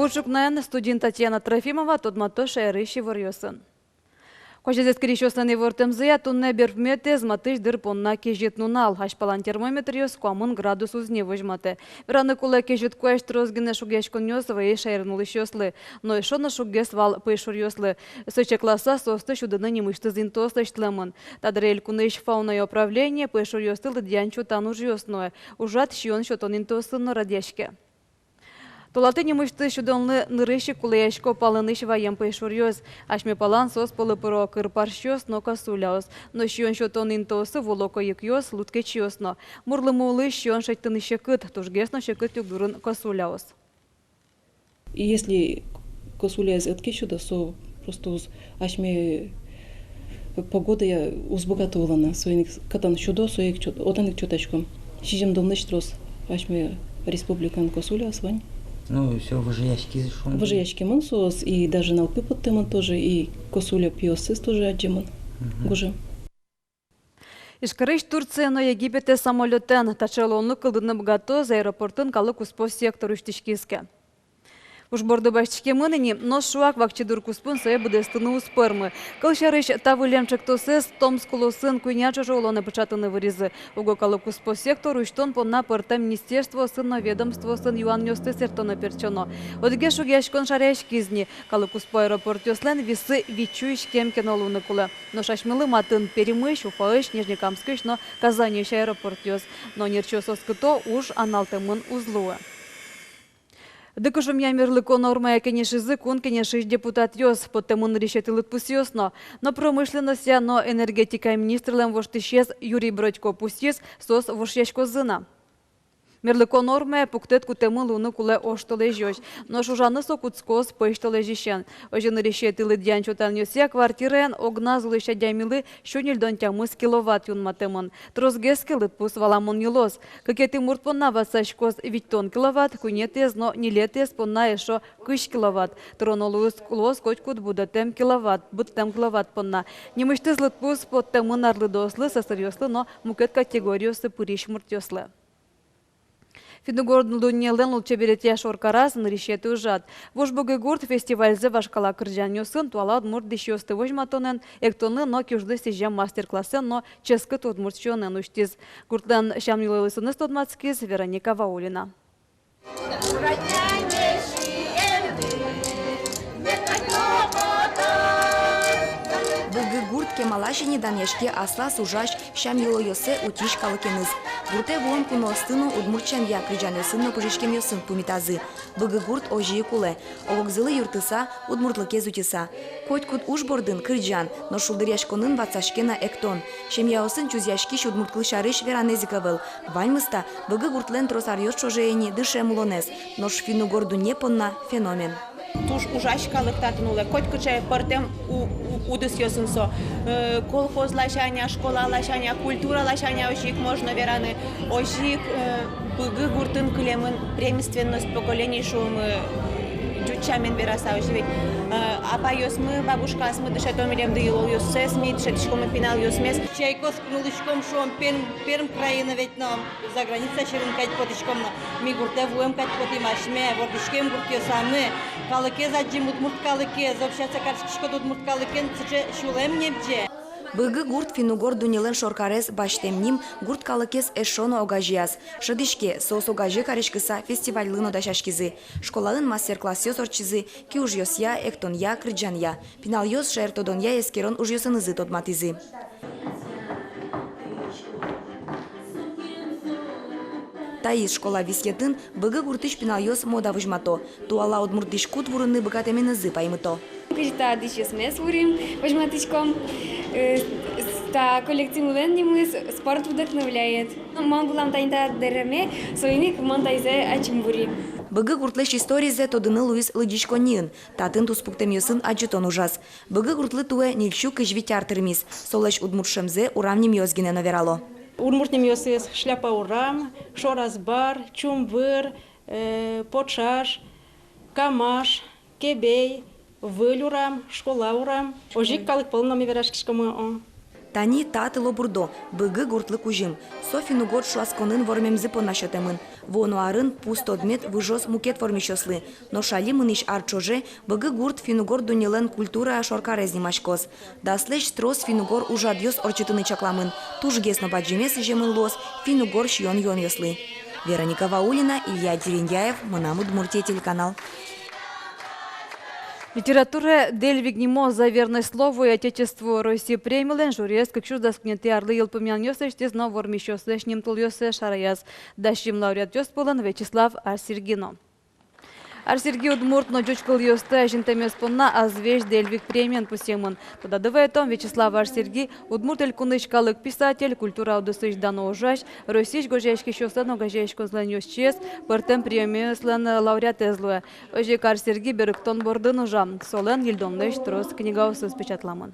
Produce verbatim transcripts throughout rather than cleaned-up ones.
Бур ӵукнаен! Студиын Татьяна Трофимова. Тодмато шаерысь иворъёсын. Куазез эскерисьёслэн ивортэмзыя, туннэ берпуметӥез матысь дыр понна кезьыт нунал. Азьпалан термометръёс куамын градус уз ни возьматэ. Вераны кулэ, кезьыт куазь трос гинэ шугъяськонъёс вае шаерын улӥсьёслы, но эшшо но шуггес вал пӧйшуръёслы. Со чакласа, соосты сюдыны нимысьтыз интыос лэсьтэмын. Та дыре элькунысь фаунаё управление пӧйшуръёсты лыдъян-чотан ужъёс нуэ. Ужрад сиён сётон интыосын но радъяське. Толалтэ нимысьтыз сюдонлы нырысь ик кулэясько палэнысь ваем пӧйшуръёс. Асьме палан соос пӧлы пыро кыр парсьёс но косуляос. Но сиён сётон интыосы вуо кӧйыкъёс, лудкечъёс но. Мурлымы улысь сиён шедьтыны секыт, тужгес но секыт югдурын косуляос. И если косуляез ӧд ке сюдо, со просто уз асьме погодая уз быгато улыны. Соин ик кытын сюдо, со ик чот-, отын ик чотаськом. Сизьымдонлэсь трос асьме республикаын косуляос вань. Ну, всё, выжыяськизы шуом. Выжыяськемын соос, и даже нылпи поттэмын тоже, и косуля пиоссэс тоже адӟемын. Мгм. Гужем. Ижкарысь Турцие но Египетэ самолётэн. Таӵе луонлык кылдыны быгатоз, аэропортын калыккуспо сектор усьтӥськиз ке. Уж борды басьтӥськемын ини, но шуак вакчи дур куспын сое быдэстыны уз пӧрмы. Кылсярысь, та выллем ӵектосэз Томск улосын куинь ӵоже улонэ пыӵатыны выризы. Уго калыккуспо сектор усьтон понна пӧртэм министерствоосын но ведомствоосын юанъёсты сэрттоно-пертчоно. Одӥгез шугъяськон шараяськиз ни: калыккуспо аэропортъёслэн виссы витьсю иськем ке но луыны кулэ. Нош асьмелы матын Пермысь, Уфаысь, Нижнекамскысь но Казаньысь аэропортъёс. Но нерчиос оскыто: уж аналтэмын уз луы. Дыкышумъя мерлыко нормая кенешизы Кун Кенешысь депутатъёс. Поттэмын нырысетӥ лыдпусъёс но. Но промышленностья но энергетикая министрлэн воштӥсез Юрий Бродько пусйиз, соос вошъяськозы на. Мерлыко нормая пуктэт кутэмын луыны кулэ оштолэзёзь. Нош ужаны со кутскоз пӧсьтолэзьысен. Озьы, нырысетӥ лыдъян-чотанъёсъя, квартираен огназ улӥсь адямилы сю ньыльдон тямыс киловатт юнматэмын. Тросгес ке, лыдпус валамон йылоз. Кыкетӥ мурт понна ватсаськоз витьтон киловатт, куинетӥез но ньылетӥез понна эшшо кызь киловатт. Тыроно луоз, луоз котькуд будэтэм киловатт, быдтэм киловатт понна. Нимысьтыз лыдпус поттэмын арлыдоослы, сӧсыръёслы но мукет категориосы пырись муртъёслы. Финн-угор дуннелэн лулчеберетъя шоркараз нырысетӥ ужрад. «Вуж Быгы гурт» фестивальзэ вашкала кырӟанъёсын, туала удмурт дӥсьёсты возьматонэн, эктонлы но киужлы сӥзем мастер-классэн но ческыт удмурт сиёнэн усьтӥз. Гуртлэн сям-йылолъёсыныз тодматскиз Вероника Ваулина. Быгы гурт кемалась ини данъяське аслаз ужась, сям-йылолъёссэ утись калыкеныз. Гуртэ вуэм куноосты но удмурт сямъя кырӟанъёсын но пыжиськемъёсын пумитазы. Быгы гурт озьы ик улэ, ог-огзылы юрттыса, удмуртлыкез утьыса. Котькуд уж бордын кырӟан, нош шулдыръяськонын ватсаське на эктон. Семьяосын чузъяськись удмурт кыл сярысь веранэз ик ӧвӧл. Ваньмыз та Быгы гуртлэн трос аръёс ӵоже ини дышем улонэз, нош финн-угор дунне понна феномен. Туж ужась калык татын улэ, котькыӵе пӧртэм у-, у-, удысъёсын со. Э, колхоз ласянь-а, школа ласянь-а, культура ласянь-а, озьы ик можно вераны. Озьы ик, э, Быгы гуртын кылемын преемственность поколений шуомы, ӟуч сямен вераса, озьы ведь. Э, апайёсмы, бабушкаосмы дышето милемды йылолъёссэс, ми дышетӥськомы пиналъёсмес. Чайкос нуллӥськом шуом, Перм, Перм крайын ведь, но за граница сьӧрын кадь потӥськом но. Ми гуртэ вуэм кадь потӥм асьме, вордӥськем гуртъёсамы. Калыкез адӟим, удмурт калыкез, общаться кариськиськод удмурт калыкен, сыӵе сюлэм небӟе. Быгы гурт финн-угор дуннелэн шоркарез басьтэм ним гурт калыкез эшшо но огазеяз. Шӧдӥське, соос огазе кариськыса фестивальлы но дасяськизы. Школаын мастер-классъёс ортчизы, киужъёсъя, эктонъя, кырӟанъя. Пиналъёс шаертодонъя эскерон ужъёсынызы тодматӥзы. Таиз школа висъетын Быгы гуртысь пиналъёс мода возьмато, туала удмурт дӥськут вурыны быгатэменызы паймыто. Кызьы та дӥсьёсмес вурим, возьматӥськом. Э, с-, та коллекциямылэн нимыз «Спорт вдохновляет». Мон вылам тани та дэреме, соин ик мон таизэ ачим вури. Быгы гуртлэсь историзэ тодыны луиз лыдӟиськонниын. Татын туспуктэмъёсын адӟытон ужаз. Быгы гуртлы туэ ньыльсю кызь вить ар тырмиз. Солэсь удмурт шӧмзэ урам нимъёс гинэ но верало. Удмурт нимъёсыз: Шляпа урам, Шоразбар, Чумвыр, э, Потшаш, Камаш, Кебей, Выль урам, Школа урам. Озьы ик калык пӧлын но ми вераськиськомы, о. Тани та тылобурдо — Быгы гуртлы кузьым. Со финн-угор ӵошатсконын вормемзы понна сётэмын. Вуоно арын пус тодмет выжоз мукет вормисьёслы. Нош али мынӥсь ар ӵоже Быгы гурт финн-угор дуннелэн культурая шоркарез нимаськоз. Даслэсь трос финн-угор ужрадъёс ортчытыны чакламын. Тужгес но бадӟымез сӥземын луоз финн-угор сиён-юонъёслы. Вероника Ваулина, Илья Дерендяев, «Мынам Удмуртие» телеканал. Литературая Дельвиг нимо «За верность слову и Отечеству» Россиысь премилэн жюриез кык сюрс дас куинетӥ арлы йылпумъянъёс лэсьтӥз но вормисьёслэсь нимтулъёссэс шараяз. Дас сизьым лауреатъёс пӧлын Вячеслав Ар-Серги но. Ар-Серги удмурт но ӟуч кылъёсты азинтэмез понна «Азвесь Дельвиг» премиен пусъемын. Тодады вайытом, Вячеслав Ар-Серги — Удмурт Элькунысь калык писатель, культура удысысь дано ужась, Россиысь гожъяськисьёслэн огазеяськонзылэн ёзчиез, пӧртэм премиослэн лауреатэз луэ. Озьы ик Ар-Серги берыктон бордын ужа, солэн ньыльдонлэсь трос книгаосыз печатламын.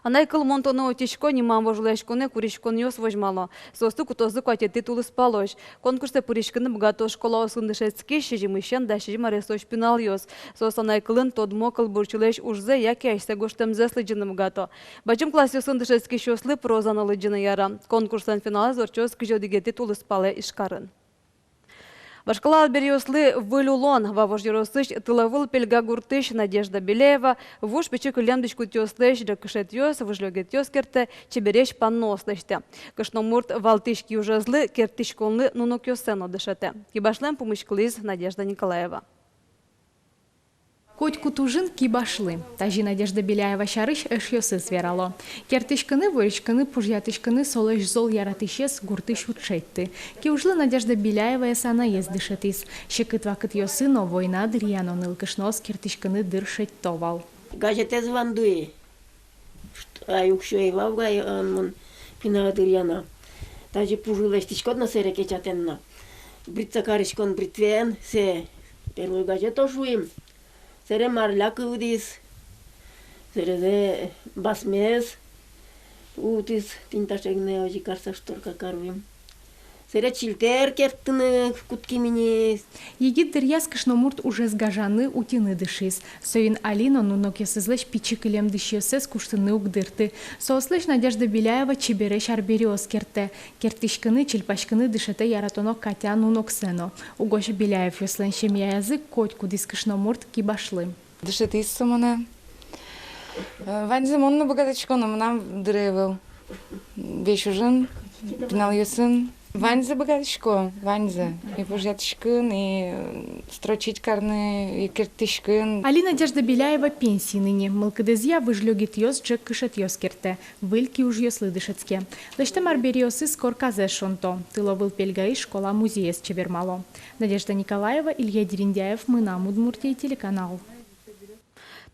«Анай кыл, мон тонэ утисько» нимам вожвылъяськонэ куриськонъёс возьмало. Соосты кутозы куатетӥ тулыспалозь. Конкурсэ пыриськыны быгато школаосын дышетскись сизьымысен дас сизьым аресозь пиналъёс. Соос анай кылын тодмо кылбурчилэсь ужзэ яке асьсэ гожтэмзэс лыдӟыны быгато. Бадӟым классъёсын дышетскисьёслы проза но лыдӟыны яра. Конкурслэн финалэз ортчоз кызь одӥгетӥ тулыспалэ Ижкарын. Вашкала арбериослы выль улон. Вавож ёросысь Тыловыл Пельга гуртысь Надежда Беляева вуж пичи кылем дӥськутъёслэсь ӝӧккышетъёс, выжлёгетъёс кертэ, чебересь панноос лэсьтэ. Кышномурт валтӥсь киужезлы керттӥськонлы нунокъёссэ но дышетэ. Кибашлэн пумиськылӥз Надежда Николаева. Котькуд ужын кибашлы. Тазьы Надежда Беляева сярысь эшъёсыз верало. Керттӥськыны, вуриськыны, пужъятӥськыны солэсь зол яратӥсез гуртысь уд шедьты. Киужлы Надежда Беляеваез анаез дышетӥз. Секыт вакытъёсы но, война дыръя но нылкышноос керттӥськыны дыр шедьто вал. Газетэз вандӥ. Ай, уксё ӧй вал ук ай, а, мон пинал дыръя но. Тазьы пужы лэсьтӥськод но, сэре кечатэн но. Бриться кариськод бритвен, сэ первой газет ошуим. Сэре марля кылдӥз. Сэрезэ басмез утӥз, тӥнь таӵе гинэ озьы карса шторка каруим. Сэре чильтэр керттыны кутским ини. Егит дыръяз кышномурт ужез гажаны, утьыны дышиз. Соин али но нунокъёсызлэсь пичи кылем дӥсьёссэс куштыны уг дырты. Соослэсь Надежда Беляева чебересь арбериос керттэ. Керттӥськыны, чильпаськыны дышетэ яратоно Катя нуноксэ но. Угось Беляевъёслэн семьяязы котькудӥз кышномурт кибашлы. Дышетӥз со монэ. Э, ваньзэ мон но быгатӥсько, но мынам дыре ӧвӧл. Весь ужын, пиналъёсын. Ваньзэ быгатӥсько, ваньзэ. И пужъятӥськын, и, э, строчить карны, и керттӥськын. Али Надежда Беляева пенсиын ини. Мылкыдызъя выжлёгетъёс, ӝӧккышетъёс керттэ, выль киужъёслы дышетске. Лэсьтэм арбериосыз корказэс шонто, Тыловыл Пельгаысь школа музеез чебермало. Надежда Николаева, Илья Дерендяев, «Мынам Удмуртие» телеканал.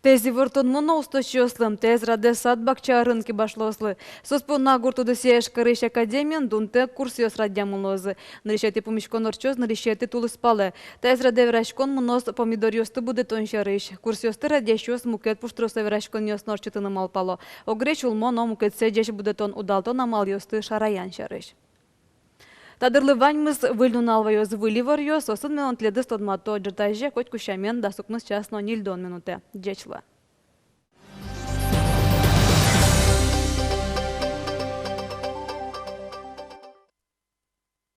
Таиз ивортон мыно усточиослы, таиз радэ сад-бакча арын кибашлыослы. Соос понна гурт удысъя Ижкарысь академиын дунтэк курсъёс радъямын луозы. Нырысетӥ пумиськон ортчоз нырысетӥ тулыспалэ. Таиз радэ вераськон мыноз помидоръёсты будэтон сярысь. Курсъёсты радъясьёс мукет пуштросо вераськонъёс но ортчытыны малпало. Огъя сюлмо но мукетсэ ӟеч будэтон, удалтон амалъёсты шараян сярысь. Та дырлы ваньмыз. Выль нунал ваёз выль иворъёс, соосын милям тӥледыз тодмато ӝытазе, котьку сямен, дас укмыс час но ньыльдон минутэ. Ӟеч луэ.